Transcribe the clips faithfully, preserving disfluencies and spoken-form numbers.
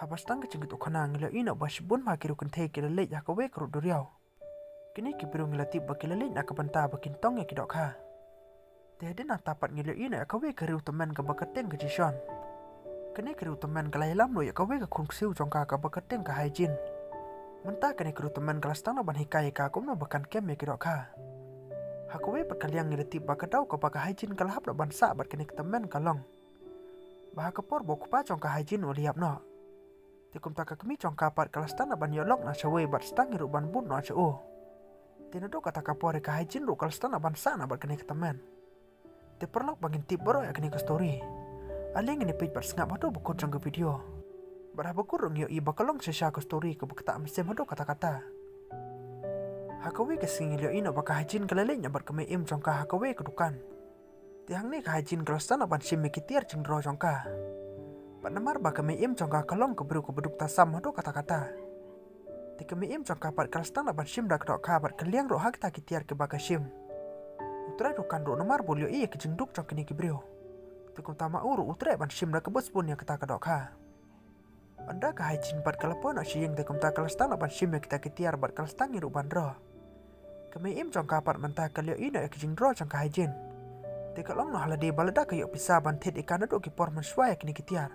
Haba sdang ka jingkit u khana ngi la ïohi noh ba shibun bha ki riew kynthei ki la leit ha kawei ka rud duriaw. Kine ki briew ngi la tip ba ki la leit na ka bynta ba kin tong ïa ki dohkha. Te hadien nangta pat ngi la ïohi noh ïa kawei ka riew tymmen kaba kyrteng ka Jishon. Kane ka riew tymmen ka la ïalam noh ïa kawei ka khun ksiew jong ka kaba kyrteng ka Haijin. Mynta kane ka riew tymmen ka la sdang noh ban hikai ïa ka kumno ba kan kem ïa ki dohkha. Ha kawei pat ka liang ngi la tip ba ka daw kaba ka Haijin ka la hap noh ban sah bad kane ka tymmen ka long ba ha ka por ba u kpa jong ka Haijin u la ïap noh, te kumta ka kmie jong ka pat ka la sdang noh ban ïoh lok na shawei bad sdang hi ruh ban bud noh sha u. Te naduh kata ka por ïa ka Haijin ruh ka la sdang noh ban sah noh bad kane ka tymmen. Te paralok ba ngin tip baroh ïa kane ka story, ale ngin ïa peit bad sngap haduh ba kut jong ka video. Bad haba kut ruh ngi ïohi ba ka long shisha ka story kaba ktah mynsiem haduh katta katta. Ha kawei ka sngi ngi la ïohi noh ba ka Haijin ka la leit noh bad ka mei im jong ka ha kawei ka dukan. Te hangne ka Haijin ka la sdang noh ban shim ïa ki tiar jingdro jong ka. Bad namar ba ka mei im jong ka ka long ka briew kaba duk tasam haduh katta katta, te ka mei im jong ka pat ka la sdang noh ban shim da ka dohkha bad ka liang ruh ha kita ki tiar kiba ka shim. U trai dukan ruh namar ba u la ïohi ïa ki jingduk jong kine ki briew, te kumta ma u ruh u treh ban shim da kaba sbun ïa kata ka dohkha. Ynda ka Haijin pat ka la poi noh sha ïing te kumta ka la sdang noh ban shim ïa kita ki tiar bad ka la sdang hi ruh ban dro. Ka mei im jong ka pat mynta ka la ïohi noh ïa ki jingdro jong ka Haijin. Te ka long noh ha lade ba lada ka ïoh pisa ban thied ïa ka naduh ki por mynshuwa ïa kine ki tiar,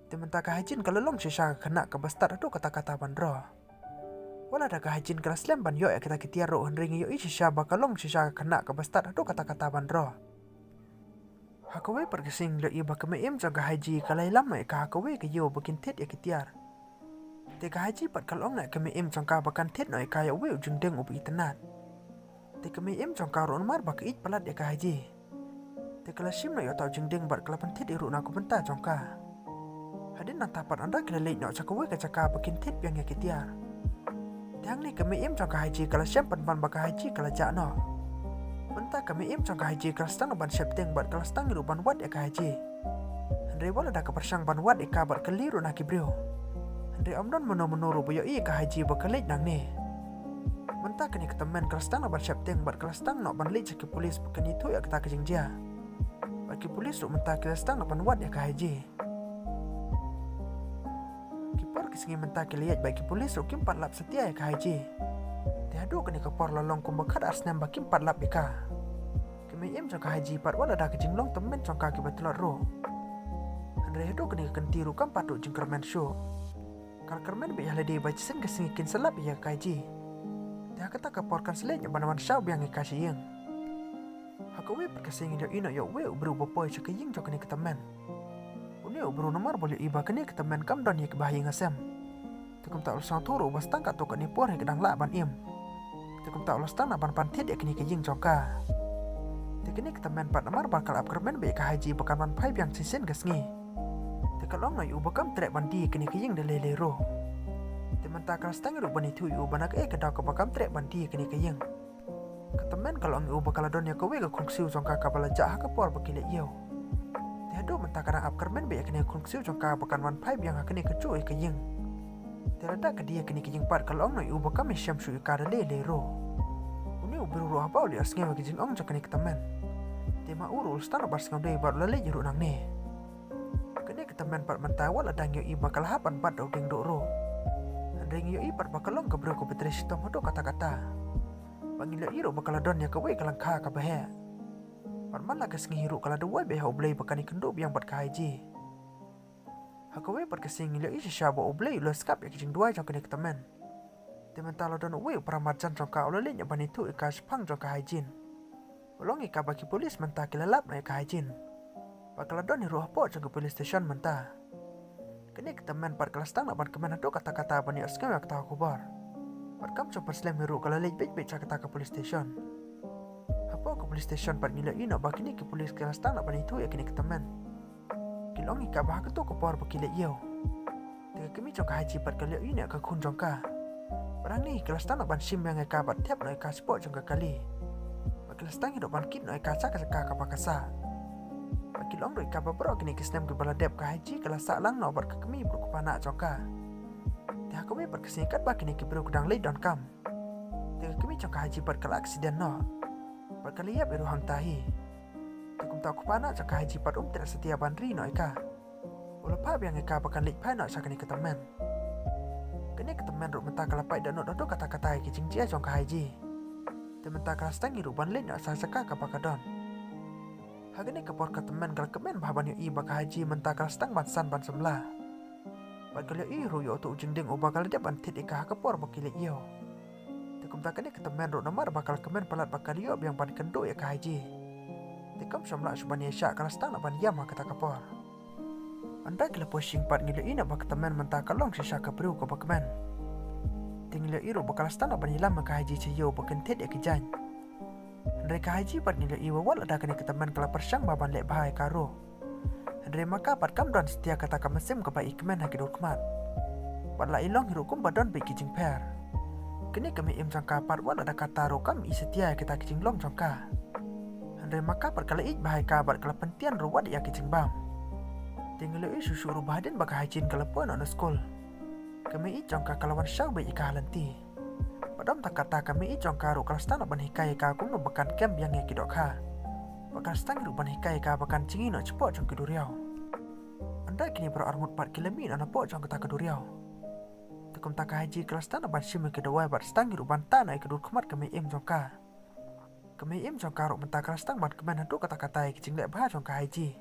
te mynta ka Haijin ka la long shisha ka khynnah kaba stad haduh katta katta ban dro. Wat lada ka Haijin ka la slem ban ïoh ïa kita ki tiar ruh hynrei ngi ïohi shisha ba ka long shisha ka khynnah kaba stad haduh katta katta ban dro. Ha kawei pat ka sngi ngi la ïohi ba ka mei im jong ka Haiji ka la ïalam noh ïa ka ha kawei ka ïew ba kin thied ïa ki tiar. Te ka Haiji pat ka la ong noh ïa ka mei im jong ka ba kan thied noh ïa ka ïa uwei u jingdeng uba itynnad. Te ka mei im jong ka ruh namar ba ka ïeit palat ïa ka Haiji, te ka la shim noh ïa uta u jingdeng bad ka la pynthied ïa ruh na ka bynta jong ka. Hadien nangta pat ynda ki la leit noh sha kawei ka jaka ba kin thied biang ïa ki tiar, te hangne ka mei im jong ka Haiji ka la shem pynban ba ka Haiji ka la jah noh. Mynta ka mei im jong ka Haiji ka la sdang noh ban sheptieng bad ka la sdang hi ruh ban wad ïa ka Haiji. Hynrei wat lada ka pyrshang ban wad ïa ka bad ka leh ruh na ki briew, hynrei ym don mano mano ruh ba ïohi ïa ka Haiji ba ka leit nangne. Mynta kane ka tymmen ka la sdang noh ban sheptieng bad ka la sdang noh ban leit sha ki pulis ba kan ïathuh ïa kata ka jingjia. Bad ki pulis ruh mynta ki la sdang noh ban wad ïa ka Haiji. Ki por ki sngi mynta ki la ïaid bad ki pulis ruh kim pat lap satia ïa ka Haiji. Te haduh kane ka por la long kumba khatar snem ba kim pat lap ïa ka. Ka mei im jong ka Haiji pat wat lada ka jinglong tymmen jong ka kiba tlot ruh, hynrei haduh kane ka kynti ruh kam pat duh jingkyrmen shuh. Ka la kyrmen beit ha lade ba shisien ka sngi kin sa lap ïa ka Haiji. Te ha kata ka por kan sa leit noh ban wan shaw biang ïa ka sha ïing. Ha kawei pat ka sngi ngi la ïohi noh ïa uwei u briew ba poi sha ka ïing jong kane ka tymmen. Une u briew namar ba u la ïohi ba kane ka tymmen kam don ïa kiba ha ïing ha sem, te kumta u la sngewthuh ruh ba tang katto katne por hi ka dang lah ban im. Te kumta u la sdang noh ban pynthied ïa kane ka ïing jong ka. Te kane ka tymmen pat namar ba ka la ap kyrmen beit ïa ka Haiji ba kan wan phai biang shisien ka sngi, te ka la ong noh ïa u ba kam treh ban die ïa kane ka ïing da lei lei ruh. Te mynta ka la sdang hi ruh ban ïathuh ïa u ba na kaei ka daw kaba kam treh ban die ïa kane ka ïing. Ka tymmen ka la ong ïa u ba ka la don ïa kawei ka khun ksiew jong ka kaba la jah ha ka por ba ki leit ïew. Te haduh mynta ka dang ap kyrmen beit ïa kane ka khun ksiew jong ka ba kan wan phai biang ha kane kajuh ïa ka ïing. Te lada ka die ïa kane ka ïing pat ka la ong noh ïa u ba kam ïashem shuh ïa ka da lei lei ruh. Une u briew ruh haba u la ïohsngew ïa ka jingong jong kane ka tymmen, te ma u ruh u la sdang noh ban sngewdei bad u la leit ruh nangne. Kane ka tymmen pat mynta wat lada ngi ïohi ba ka la hap ban bat da u dieng duh ruh, hynrei ngi ïohi pat ba ka long ka briew kaba trei shitom haduh katta katta. Bad ngi la ïohi ruh ba ka la don ïa kawei ka lyngkha kaba heh. Bad man la ka sngi hi ruh ka la duwai beit ha U Blei ba kan ïakynduh biang bad ka Haiji. Ha kawei pat ka sngi ngi la ïohi shisha ba U Blei u la skap ïa ka jingduwai jong kane ka tymmen. Te mynta la don uwei u para marjan jong ka u la leit noh ban ïathuh ïa ka shaphang jong ka Haijin. U la ong ïa ka ba ki pulis mynta ki la lap noh ïa ka Haijin, bad ka la don hi ruh hapoh jong ka police station mynta. Kane ka tymmen pat ka la sdang noh ban kmen haduh katta katta ban ïohsngew ïa kata ka khubor. Bad kam shym pynslem hi ruh ka la leit beit beit sha kata ka police station. Hapoh ka police station pat ngi la ïohi noh ba kine ki pulis ki la sdang noh ban ïathuh ïa kane ka tymmen. Ki la ong ïa ka ba ha kato ka por ba ki leit ïew, te ka kmie jong ka Haiji pat ka la ïohi noh ïa ka khun jong ka. Bad hangne ki la sdang noh ban shim biang ïa ka bad thep noh ïa ka shapoh jong ka kali. Bad ki la sdang hi ruh ban kit noh ïa ka sha ka jaka kaba ka sah. Bad ki la ong ruh ïa ka ba baroh kine ki snem kiba la dep ka Haiji ka la sah lang noh bad ka kmie bad u kpa nah jong ka. Te ha kawei pat ka sngi katba kine ki briew ki dang leit donkam, te ka kmie jong ka Haiji pat ka la accident noh, bad ka la ïap ïa ruh hangta hi. Te kumta u kpa nah jong ka Haiji pat um treh satia ban ri noh ïa ka. U la phah biang ïa ka ba kan leit phai noh sha kane ka tymmen. Kane ka tymmen ruh mynta ka la pait da nud haduh katta katta ïa ki jingjia jong ka Haiji. Te mynta ka la sdang hi ruh ban leit noh sha jaka kaba ka don. Ha kane ka por ka tymmen ka la kmen bha ban ïohi ba ka Haiji mynta ka la sdang ban san ban samla. Bad ka la ïohi ruh ïa uto u jingding uba ka la dep ban thied ïa ka ha ka por ba ki leit ïew. Te kumta kane ka tymmen ruh namar ba ka la kmen palat ba ka la ïoh biang ban kynduh ïa ka Haiji. Te kam shym lah shuh ban ïaishah, ka la sdang noh ban ïam ha kata ka por. Hynda ki la poi sha ïing pat ngi la ïohi noh ba ka tymmen mynta ka long shisha ka briew kaba kmen. Te ngi la ïohi ruh ba ka la sdang noh ban ïalam ïa ka Haiji sha ïew ba kin thied ïa ki jaiñ. Hynrei ka Haiji pat ngi la ïohi ba wat lada kane ka tymmen ka la pyrshang bha ban leh bha ïa ka ruh, hynrei ma ka pat kam don satia kata ka mynsiem kaba i kmen ha ki dur khmat. Bad la i long hi ruh kumba don beit ki jingpher. Kane ka mei im jong ka pat wat lada kata ruh kam i satia ïa kita ki jinglong jong ka. Hynrei ma ka pat ka la ïeit bha ïa ka bad ka la pyntian ruh wat ïa ki jingbam. Te ngi la ïohi shuh shuh ruh ba hadien ba ka Haiji ka la poi noh na skul, ka mei ïeit jong ka ka la wan shaw beit ïa ka ha lynti. Bad ym tang katta, ka mei ïeit jong ka ruh ka la sdang noh ban hikai ïa ka kumno ba kan kem biang ïa ki dohkha. Bad ka la sdang ruh ban hikai ïa ka ba kan jngi noh shapoh jong ki duriaw. Hynda kine baroh arngut pat ki la mih noh napoh jong kata ka duriaw. Te kumta ka Haiji ka la sdang noh ban shim ïa ki dawai bad sdang ruh ban tah noh ïa ka dur khmat ka mei im jong ka. Ka mei im jong ka ruh mynta ka la sdang ban kmen haduh katta katta ïa ki jingleh bha jong ka Haiji.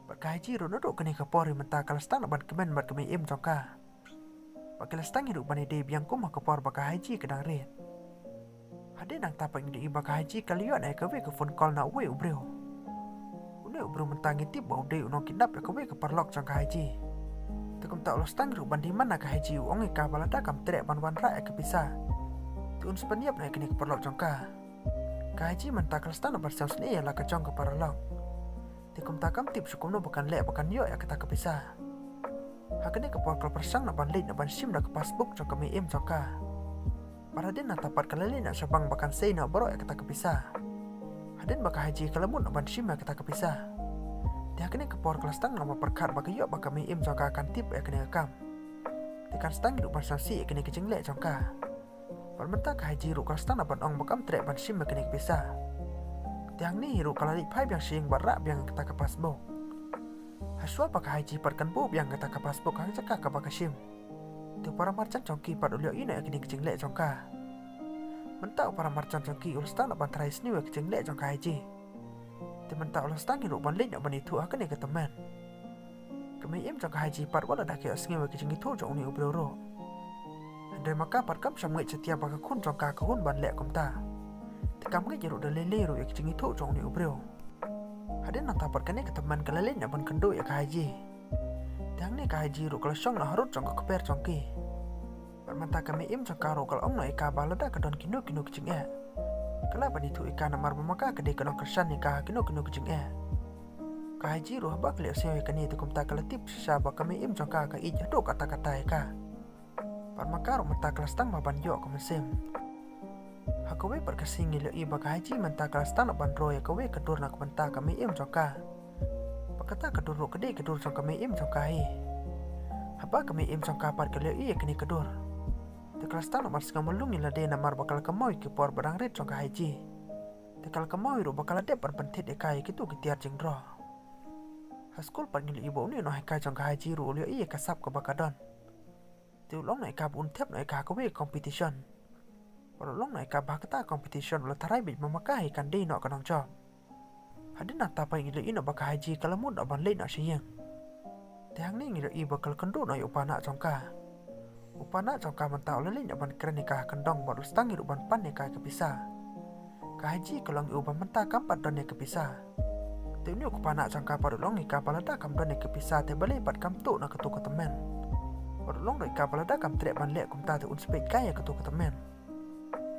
Bad ka Haiji ruh naduh kane ka por hi mynta ka la sdang noh ban kmen bad ka mei im jong ka. Bad ka la sdang hi ruh ban ïadei biang kum ha ka por ba ka Haiji ka dang rit. Hadien nangta pat ngi la ïohi ba ka Haiji ka la ïoh noh ïa kawei ka phone call na uwei u briew. Une u briew mynta ngi tip ba u dei u nongkidnap ïa kawei ka paralok jong ka Haiji. Te kumta u la sdang ruh ban demand na ka Haiji, u ong ïa ka ba lada kam treh ban wanrah ïa ka pisa, te un sa pynïap noh ïa kane ka paralok jong ka. Ka Haiji mynta ka la sdang noh ban sngewsynei ïa la ka jong ka paralok. Te kumta kam tip shuh kumno ba kan leh ba kan ïoh ïa kata ka pisa. Ha kane ka por ka la pyrshang noh ban leit noh ban shim da ka passbook jong ka mei im jong ka. Bad hadien nangta pat ka la leit noh shabank ba kan sei noh baroh ïa kata ka pisa. Hadien ba ka Haiji ka la mut noh ban shim ïa kata ka pisa, te ha kane ka por ka la sdang noh ban pyrkhat ba ka ïoh ba ka mei im jong ka kan tip ïa kane ka kam. Te kan sdang ruh ban sngewsih ïa kane ka jingleh jong ka. Bad mynta ka Haiji ruh ka la sdang noh ban ong ba kam treh ban shim ïa kane ka pisa. Te hangne hi ruh ka la leit phai biang sha ïing bad rah biang ïa kata ka passbook. Hashwa ba ka Haiji pat kan buh biang kata ka passbook ha ka jaka kaba ka shim, te u para marjan jong ki pat u la ïohi noh ïa kane ka jingleh jong ka. Mynta u para marjan jong ki u la sdang noh ban tharai sniew ïa ka jingleh jong ka Haiji. Te mynta u la sdang hi ruh ban leit noh ban ïathuh ha kane ka tymmen. Ka mei im jong ka Haiji pat wat lada ka ïohsngew ïa ka jingïathuh jong une u briew ruh, hynrei ma ka pat kam shym ngeit satia ba ka khun jong ka ka hun ban leh kumta. Te kam ngeit ruh da lei lei ruh ïa ka jingïathuh jong une u briew. Hadien nangta pat kane ka tymmen ka la leit noh ban kynduh ïa ka Haiji. Te hangne ka Haiji ruh ka la shong noh harud jong ka kper jong ki. Bad mynta ka mei im jong ka ruh ka la ong noh ïa ka ba lada ka don kino kino ki jingeh, ka lah ban ïathuh ïa ka namar ba ma ka ka dei ka nongkyrshan ïa ka ha kino kino ki jingeh. Ka Haiji ruh haba ka la ïohsngew ïa kane te kumta ka la tip shisha ba ka mei im jong ka ka ïeit haduh katta katta ïa ka. Bad ma ka ruh mynta ka la sdang bha ban ïoh ka mynsiem. Ha kawei pat ka sngi ngi la ïohi ba ka Haiji mynta ka la sdang noh ban roi ïa kawei ka dur na ka bynta ka mei im jong ka. Bad kata ka dur ruh ka dei ka dur jong ka mei im jong ka hi. Haba ka mei im jong ka pat ka la ïohi ïa kane ka dur, te ka la sdang noh ban sngew malu ïa lade namar ba ka la kynmaw ïa ki por ba dang rit jong ka Haiji. Te ka la kynmaw hi ruh ba ka la dep ban pynthied ïa ka ïa kito ki tiar jingdroh. Ha skul pat ngi la ïohi ba une u nonghikai jong ka Haiji ruh u la ïohi ïa ka sap kaba ka don. Te u la ong noh ïa ka ba un thep noh ïa ka ha kawei ka competition. Bad u la ong noh ïa ka ba ha kata ka competition u la tharai beit ba ma ka hi kan dei noh ka nongjop. Hadien nangta pat ngi la ïohi noh ba ka Haiji ka la mut noh ban leit noh sha ïing. Te hangne ngi la ïohi ba ka la kynduh noh ïa u panah jong ka. U panah jong ka mynta u la leit noh ban kren ïa ka ha kyndong bad u la sdang hi ruh ban pan ïa ka ïa ka pisa. Ka Haiji ka la ong ïa u ba mynta kam pat don ïa ka pisa. Te une u kpa nah jong ka pat u la ong ïa ka ba lada kam don ïa ka pisa te balei pat kam tuh na kato ka tymmen. Bad u la ong ruh ïa ka ba lada kam treh ban leh kumta te un sa peit kai ïa kato ka tymmen.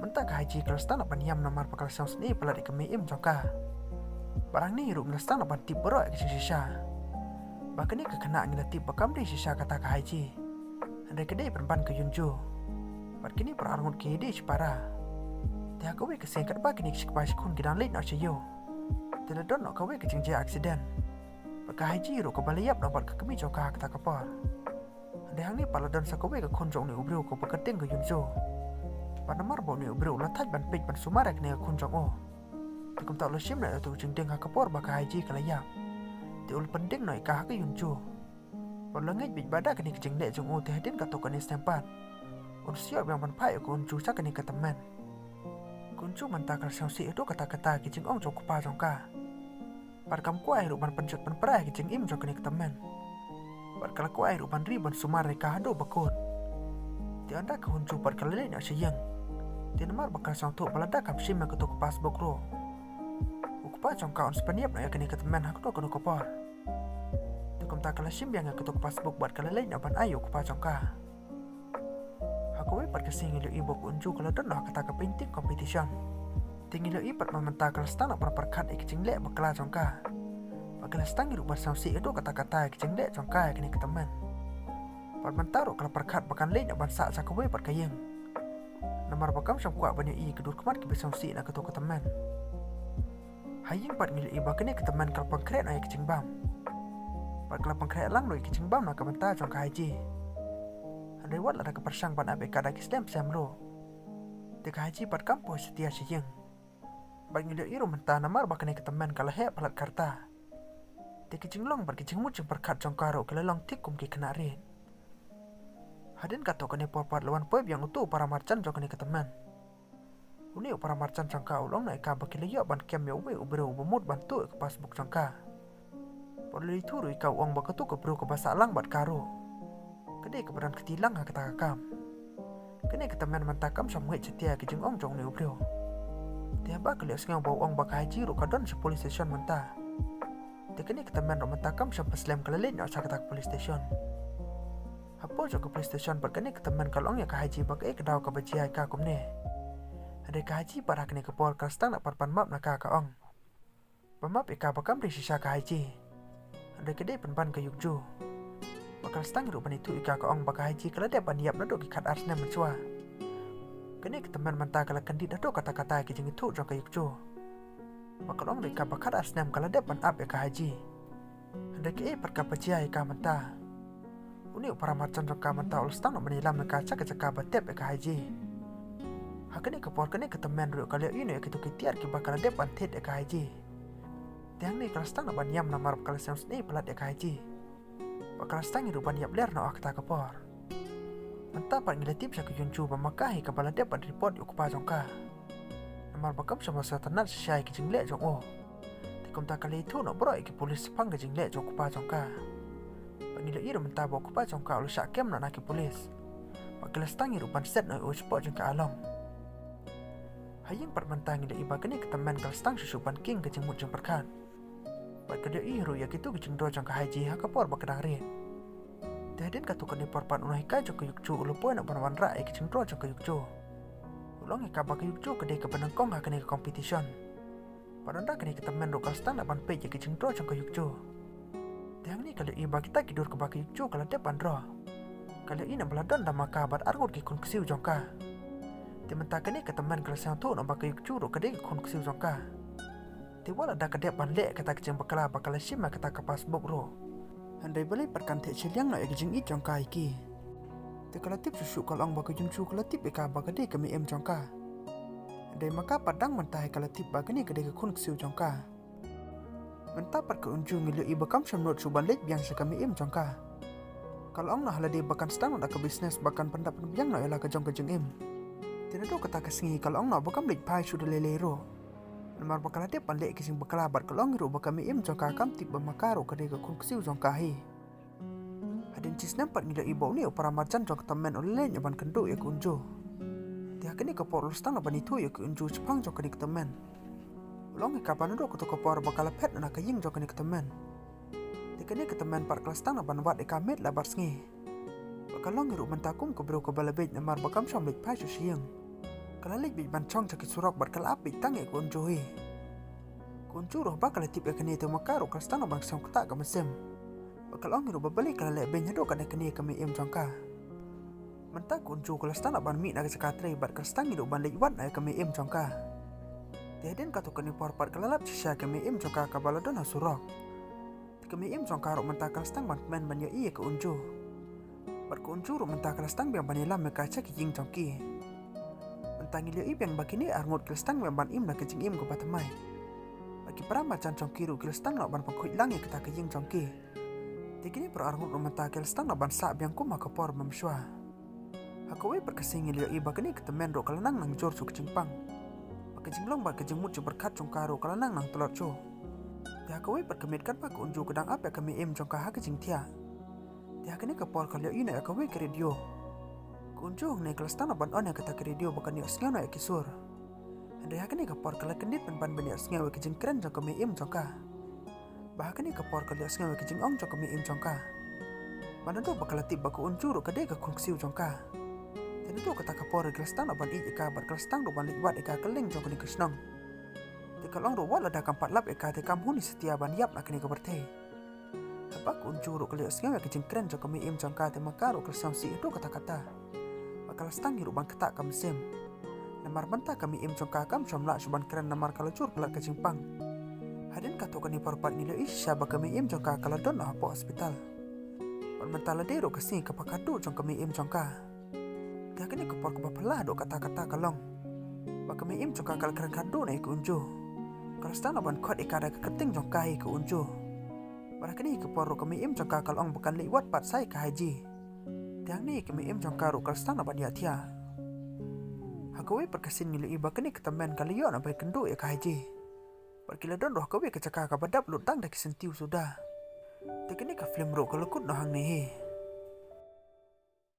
Mynta ka Haiji ka la sdang ban ïam namar ba ka la sngewsynei palat ïa ka mei im jong ka. Bad hangne ruh ngi la sdang ban tip baroh ïa ka jingshisha ba kane ka khynnah ngi la tip ba kam dei shisha kata ka Haiji, hynrei ka dei pynban ka Yunju. Bad kine para arngut ki dei shipara. Te ha kawei ka sien katba kine ki shikba shikhun ki dang leit noh sha ïew, te la don noh kawei ka jingjia accident. Bad ka Haiji ruh kaba la ïap noh bad ka kmie jong ka ha kata ka por. Hynrei hangne pat la don sa kawei ka khun jong une u briew kaba kyrteng ka Yunju. Bad namar ba une u briew u la thait ban peit ban sumar ïa kane ka khun jong u, te kumta u la shim noh ïa uto u jingdeng ha ka por ba ka Haiji ka la ïap. Te u la pyndeng noh ïa ka ha ka Yunju. U la ngeit beit ba da kane ka jingleh jong u te hadien katto katne snem pat un sa ïoh biang ban phah ïa ka Eunju sha kane ka tymmen. Ka Eunju mynta ka la sngewsih haduh katta katta ki jingong jong u kpa jong ka. Bad kam kwah ruh ban pynjot pynpra ïa ki jingim jong kane ka tymmen. Bad ka la kwah ruh ban ri ban sumar ïa ka haduh ba kut. Te ynda ka Eunju pat ka la leit noh sha ïing, te namar ba ka la sngewthuh ba lada kam shim ïa kato ka passbook ruh, u kpa jong ka un sa pynïap noh ïa kane ka tymmen ha kano kano ka por. Te kumta ka la shim biang ïa kato ka passbook bad ka la leit noh ban ai ïa u kpa jong ka. Ha kawei pat ka sngi ngi la ïohi ba ka Eunju ka la don noh ha kata ka painting competition. Te ngi la ïohi pat ba mynta ka la sdang noh ban pyrkhat ïa ki jingleh bakla jong ka. Bad ka la sdang ruh ban sngewsih haduh katta katta ïa ki jingleh jong ka ïa kane ka tymmen. Bad mynta ruh ka la pyrkhat ba kan leit noh ban sah sha kawei pat ka ïing. Namar ba kam shym kwah ban ïohi ïa ki dur khmat kiba sngewsih na kato ka tymmen. Ha ïing pat ngi la ïohi ba kane ka tymmen ka la pynkhreh noh ïa ki jingbam. Bad ka la pynkhreh lang ruh ïa ki jingbam na ka bynta jong ka Hae Ji. Hynrei wat lada ka pyrshang ban ap ïa ka da ki slem slem ruh, te ka Hae Ji pat kam poi satia sha ïing. Bad ngi la ïohi ruh mynta namar ba kane ka tymmen ka la heh palat ka rta, te ki jinglong bad ki jingmut jingpyrkhat jong ka ruh ki la long thik kum ki khynnah rit. Hadien katto katne por pat la wan poi biang uto u paramarjan jong kane ka tymmen. Une u paramarjan jong ka u la ong noh ïa ka ba ki la ïoh ban kem ïa uwei u briew uba mut ban tuh ïa ka passbook jong ka. Bad u la ïathuh ruh ïa ka, u ong ba kato ka briew kaba sah lang bad ka ruh, ka dei kaba don kti lang ha kata ka kam. Kane ka tymmen mynta kam shym ngeit satia ïa ki jingong jong une u briew. Te haba ka la ïohsngew ba u ong ba ka Hae Ji ruh ka don sha police station mynta, te kane ka tymmen ruh mynta kam shym pynslem ka la leit noh sha kata ka police station. Hapoh jong ka police station pat kane ka tymmen ka la ong ïa ka Hae Ji ba kaei ka daw kaba jia ïa ka kumne. Hynrei ka Hae Ji pat ha kane ka por ka la sdang noh ban pan map na ka, ka ong ba map ïa ka ba kam dei shisha ka Hae Ji, hynrei ka dei pynban ka Hyuk Ju. Bad ka la sdang ruh ban ïathuh ïa ka, ka ong ba ka Hae Ji ka la dep ban ïap naduh ki khatar snem mynshuwa. Kane ka tymmen mynta ka la kyndit haduh katta katta ïa ki jingïathuh jong ka Hyuk Ju. Bad ka la ong ruh ïa ka ba khatar snem ka la dep ban ap ïa ka Hae Ji. Hynrei kaei pat kaba jia ïa ka mynta? Une u paramarjan jong ka mynta u la sdang noh ban ïalam ïa ka sha ka jaka ba tep ïa ka Hae Ji. Ha kane ka por kane ka tymmen ruh ka la ïohi noh ïa kito ki tiar kiba ka la dep ban thied ïa ka Hae Ji. Te hangne ka la sdang noh ban ïam namar ba ka la sngewsynei palat ïa ka Hae Ji. Bad ka la sdang ruh ban ïap ler noh ha kata ka por. Mynta pat ngi la tip sha ka Hyun Ju ba ma ka hi kaba la dep ban report ïa u kpa jong ka. Namar ba kam shym la sngewtynnat shisha ïa ki jingleh jong u. Te kumta ka la ïathuh noh baroh ïa ki pulit shaphang ka jingleh jong u kpa jong ka. Bad ngi la ïohi ruh mynta ba u kpa jong ka u la shah kem noh na ki pulit. Bad ki la sdang ruh ban set noh ïa u shapoh jong ka along. Ha ïing pat mynta ngi la ïohi ba kane ka tymmen ka la sdang shuh shuh ban king ka jingmut jingpyrkhat. Bad ka la ïohi ruh ïa kito ki jingdro jong ka Hae Ji ha ka por ba ka dang rit. Te hadien katto katne por pat u nonghikai jong ka Hyuk Ju u la poi noh ban wanrah ïa ki jingdro jong ka Hyuk Ju. U la ong ïa ka ba ka Hyuk Ju ka dei kaba nyngkong ha kane ka competition. Bad ynda kane ka tymmen ruh ka la sdang noh ban peit ïa ki jingdro jong ka Hyuk Ju. Te hangne ka la ïohi ba kita ki dur kaba ka Hyuk Ju ka la dep ban dro, ka la ïohi noh ba la don da ma ka bad arngut ki khun ksiew jong ka. Te mynta kane ka tymmen ka la sngewthuh noh ba ka Hyuk Ju ruh ka dei ka khun ksiew jong ka. Te wat lada ka dep ban leh kata ka jingbakla ba ka la shim ïa kata ka passbook ruh, hynrei balei pat kan theh shiliang noh ïa ka jingïeit jong ka ïa ki. Te ka la tip shuh shuh, ka la ong ba ka Hyun Ju ka la tip ïa ka ba ka dei ka mei im jong ka. Hynrei ma ka pat dang mynta hi ka la tip ba kane ka dei ka khun ksiew jong ka. Mynta pat ka Hyun Ju ngi la ïohi ba kam shym nud shuh ban leit biang sha ka mei im jong ka. Ka la ong noh ha lade ba kan sdang noh da ka business ba kan pyndap pynbiang noh ïa la ka jong ka jingim. Te naduh kata ka sngi ka la ong noh ba kam leit phai shuh da lei lei ruh. Namar ba ka la dep ban leh ki jingbakla bad ka la ong ruh ba ka mei im jong ka kam tip ba ma ka ruh ka dei ka khun ksiew jong ka hi. Hadien shi snem pat ngi la ïohi ba une u paramarjan jong ka tymmen u la leit noh ban kynduh ïa ka Hyun Ju. Te ha kane ka por u la sdang noh ban ïathuh ïa ka Hyun Ju shaphang jong kane ka tymmen. U la ong ïa ka ba naduh kato ka por ba ka la phet noh na ka ïing jong kane ka tymmen. Te kane ka tymmen pat ka la sdang noh ban wad ïa ka miet la barsngi. Bad ka la long ruh mynta kum ka briew kaba la bieit namar ba kam shym leit phai shuh sha ïing. Ka la leit bieit ban shong sha ki surok bad ka la ap bieit tang ïa ka Hyun Ju hi. Ka Hyun Ju ruh ba ka la tip ïa kane te ma ka ruh ka la sdang noh ban sngew ktah ka mynsiem. Bad ka la ong ruh ba balei ka la leh beiñ haduh katne kane ka mei im jong ka. Mynta ka Hyun Ju ka la sdang noh ban mih na ka jaka trei bad ka la sdang ruh ban leit wad noh ïa ka mei im jong ka. Te hadien katto katne por pat ka la lap shisha ïa ka mei im jong ka kaba la don ha surok. Te ka mei im jong ka ruh mynta ka la sdang ban kmen ban ïohi ïa ka Hyun Ju. Bad ka Hyun Ju ruh mynta ka la sdang biang ban ïalam ïa ka sha ki ïing jong ki. Mynta ngi la ïohi biang ba kine arngut ki la sdang biang ban im na ka jingim kaba thymmai. Bad ki paramarjan jong ki ruh ki la sdang noh ban pynkhuid lang ïa kata ka ïing jong ki. Te kine para arngut ruh mynta ki la sdang noh ban sah biang kum ha ka por mynshuwa. Ha kawei pat ka sngi ngi la ïohi ba kane ka tymmen ruh ka la nang nang jur sha ka jingpang, ba ka jinglong bad ka jingmut jingpyrkhat jong ka ruh ka la nang nang tlot shuh. Te ha kawei pat ka miet katba ka Unju ka dang ap ïa ka mei im jong ka ha ka jingthiah, te ha kane ka por ka la ïohi noh ïa kawei ka radio. Ka Unju hangne ka la sdang noh ban on ïa kata ka radio ba kan ïohsngew noh ïa ki sur. Hynrei ha kane ka por ka la kyndit pynban ban ïohsngew ïa ka jingkren jong ka mei im jong ka. Ba ha kane ka por ka la ïohsngew ïa ka jingong jong ka mei im jong ka. Ba naduh ba ka la tip ba ka Unju ruh ka dei ka khun ksiew jong ka, te naduh kata ka por ka la sdang noh ban ïeit ïa ka bad ka la sdang ruh ban leit wad ïa ka kylleng jong kane ka shnong. Te ka la ong ruh wat lada kam pat lap ïa ka te kam hun ïa satia ban ïap na kane ka pyrthei. Haba ka Unju ruh ka la ïohsngew ïa ka jingkren jong ka mei im jong ka te ma ka ruh ka la sngewsih haduh katta katta. Ba ka la sdang hi ruh ban ktah ka mynsiem. Namar mynta ka mei im jong ka kam shym lah shuh ban kren namar ka la jur palat ka jingpang. Hadien katto katne por pat ngi la ïohi shisha ba ka mei im jong ka ka la don noh hapoh hospital. Bad mynta la dei ruh ka sngi kaba khatduh jong ka mei im jong ka. Te ha kane ka por kaba phylla haduh katta katta ka long ba ka mei im jong ka ka la kren khatduh noh ïa ka Unju. Ka la sdang noh ban khot ïa ka da ka kyrteng jong ka hi ka Unju. Bad ha kane ka por ruh ka mei im jong ka ka la ong ba kan leit wad pat sa ïa ka Haji. Te hangne ka mei im jong ka ruh ka la sdang noh ban ïathiah. Ha kawei pat ka sien ngi la ïohi ba kane ka tymmen ka la ïoh noh ban ïakynduh ïa ka Haji. Bad ki la don ruh ha kawei ka jaka kaba dap lut tang da ki syntiew suda. Te kane ka film ruh ka la kut noh hangne hi.